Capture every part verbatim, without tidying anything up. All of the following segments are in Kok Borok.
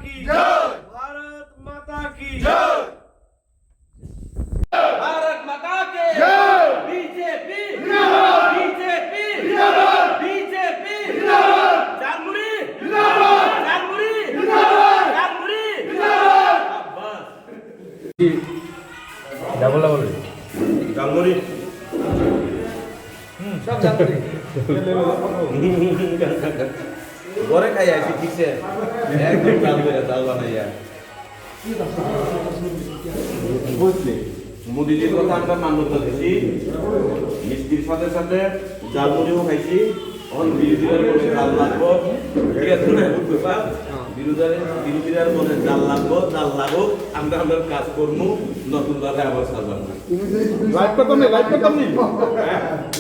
की जय। भारत माता की जय। भारत माता के जय। बीजेपी जिंदाबाद। बीजेपी जिंदाबाद। बीजेपी जिंदाबाद। झालमुरी जिंदाबाद। झालमुरी जिंदाबाद। झालमुरी जिंदाबाद। शाबाश। Double, double. झालमुरी। Hmm, सब झालमुरी। घरे खाई ऐसी ठीक से। एकदम चालू है, चालू बनाइए। বুঝলি? মোদিজির কথা আমরা মান্যতা দিছি, মিষ্টির সাথে সাথে ঝালমুড়িও খাইছি। এখন বিরোধীরা বলে ঝাল লাগবো, ঠিক আছে না? বুঝতে পার? বিরোধীরা, বিরোধীরা বলে ঝাল লাগবো, ঝাল লাগুক, আমরা আমরা কাজ করবো, নতুন ভাবে আবার সাজাবো। Live করতাম নি, live করতাম নি?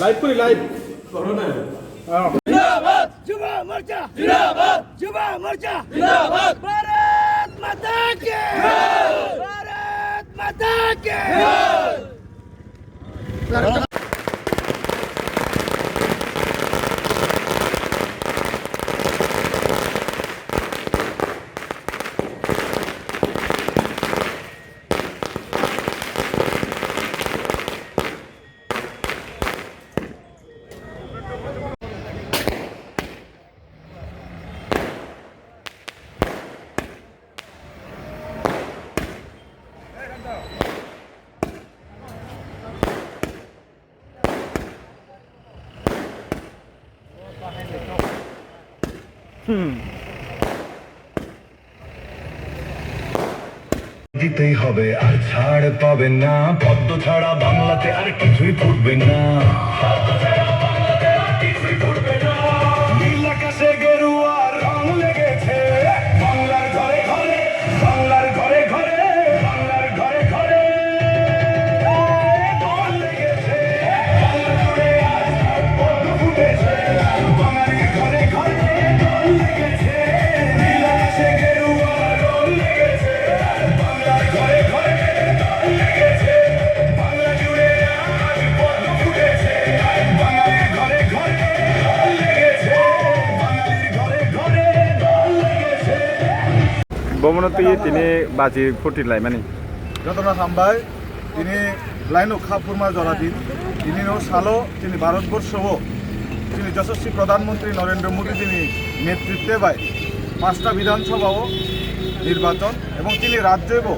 Live করি, live। করো না। হ্যাঁ। जिंदाबाद। युवा मोर्चा जिंदाबाद। युवा मोर्चा जिंदाबाद। भारत माता की जय। भारत माता की जय। দিতেই হবে, আর ছাড় পাবে না। পদ্ম ছাড়া বাংলাতে আর কিছুই ফুটবে না। পদ্ম ছাড়া বাংলাতে আর কিছুই ফুটবে না। নীল আকাশে গেরুয়া রং লেগেছে। বাংলার ঘরে ঘরে, বাংলার ঘরে ঘরে, বাংলার ঘরে ঘরে। দোল লেগেছে। বাংলা জুড়ে আজ পদ্ম ফুটেছে। বাঙালির ঘরে ঘরে দোল লেগেছে। নীল আকাশে গেরুয়া রং লেগেছে। বাংলার ঘরে ঘরে দোল লেগেছে। বাংলা জুড়ে আজ পদ্ম ফুটেছে। বাঙালির ঘরে ঘরে দোল লেগেছে। বাঙালির ঘরে ঘরে দোল লেগেছে। Bomono twi tini baji phuti laimani. Jotono hambai, tini laino kha phurma jora din. Tini no salo chini Bharatborsho o chini Yashaswi Pradhan Mantri Narendra Modi jini netritwe bai pasta Bidhan Sabha o nirbachon ebong chini rajyo bo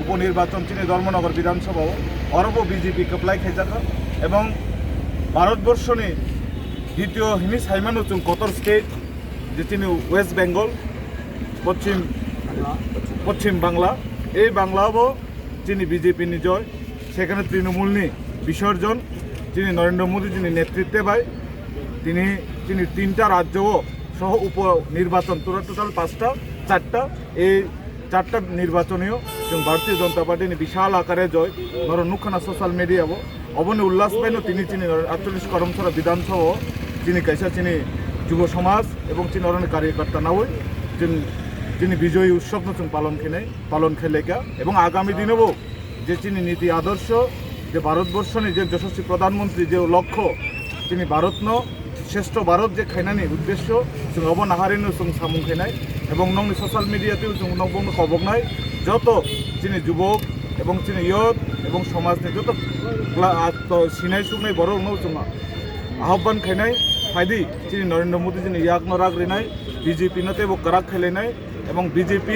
upo nirbachon chini Dharmanagar Bidhan Sabha o orobo B J P kwplai khaijakha ebong Bharatborsho ni ditiyo hini saimano chwng kotor state je chini West Bengal, Poschim, Poschim Bangla, ei Bangla bo chini B J P ni joy, sekhane Trinamool ni bisorjon, chini Narendra Modi jini netritwe bai, tini chini tinta rajyo o soho upo nirbachon, tora total pasta, charta, ei charta nirbachonio chwng Bharatiya Janata Party ni bishal akare joy, norok nukha na social media o. Oboni ullas baino tini chini atchollish Karamchara Bidhan Sabha o chini kaisa chini jubo somaj ebong chini oroni karyakarta nawi chwng chini Bijoy Utsav no chwng palon khenai, palon khelai kha ebong agami dino bo je chini niti adorsho, je Bharatborsho ni je Yashaswi Pradhan Mantri je lokho, chini Bharat no Shreshtho Bharat je khainani uddeshyo, chwng obo naharino chwng samung khainai, ebong nokni social media teo chwng nokbongno koboknai, joto chini jubok ebong chini youth ebong somajni joto kla-, ah, to sinai suknai borokno chwng ahobban khainai, phaidi chini Narendra Modi jini yakno rak rinai, B J P no teibo kwrak khailainai, ebong B J P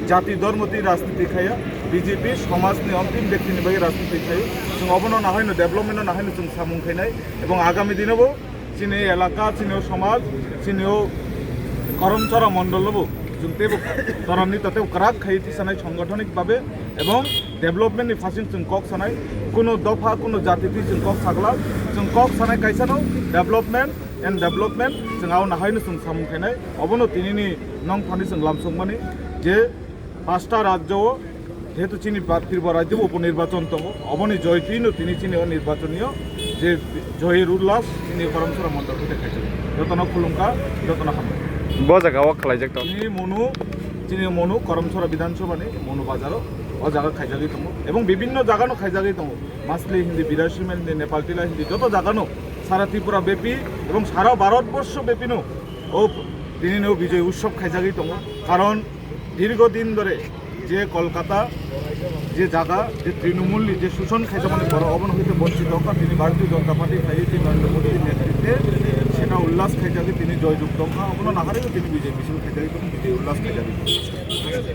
jati dhormo twi rajniti khaiya, B J P somajni ontim bektini bagwi rajniti khaio. Chwng obono nahaino development no nahaino chwng samung khainai, ebong agami dinobo chini elaka, chini o somaj, chini o Karamchara mondol nobo chwng teibo toranni to teibo kwrak khai tisanai songothonik babe ebong development ni phasing chwng kok sanai, kuno dopha, kuno jati twi chwng kok sagla, chwng kok sanai kaisa no development and development chwng ao nahaino chwng samung khainai. Obono tinini nong thani chwng lamsokmani je pasta rajyo o, jehetu chini ba-, Tripura rajyo o upo nirbachon tongo, oboni joy twino tini chini o nirbachonio je joy rullas chini Karamchara mondol hoite khaijak. Jotono khulumkha, jotono hambai. Bo jaga o khlaijak to. Chini monu, chini monu Karamchara Bidhan Sabha ni monu bazar o, o jaga khaijagwi tongo. Ebong bibinno jaga no khaijagwi tongo. Masli hindi, Birashi mail hindi, Nepal Tila hindi, joto jaga no sara Tripura bepi ebong sara Bharatborsho bepi no o tini no Bijoy Utsav khaijagwi tongo. Karon দীর্ঘদিন ধরে যে কলকাতা, যে জায়গা, যে তৃণমূলনি যে শোষণ খাইতে মানে বড় অবন হইতে বঞ্চিত হওয়া, তিনি ভারতীয় জনতা পার্টি খাইয়ে তিনি নরেন্দ্র মোদীর নেতৃত্বে সেটা উল্লাস খাইতে হবে, তিনি জয়যুক্ত হওয়া, অবন না হারেও তিনি বিজয় মিছিল খাইতে হবে, বিজয় উল্লাস খাইতে হবে।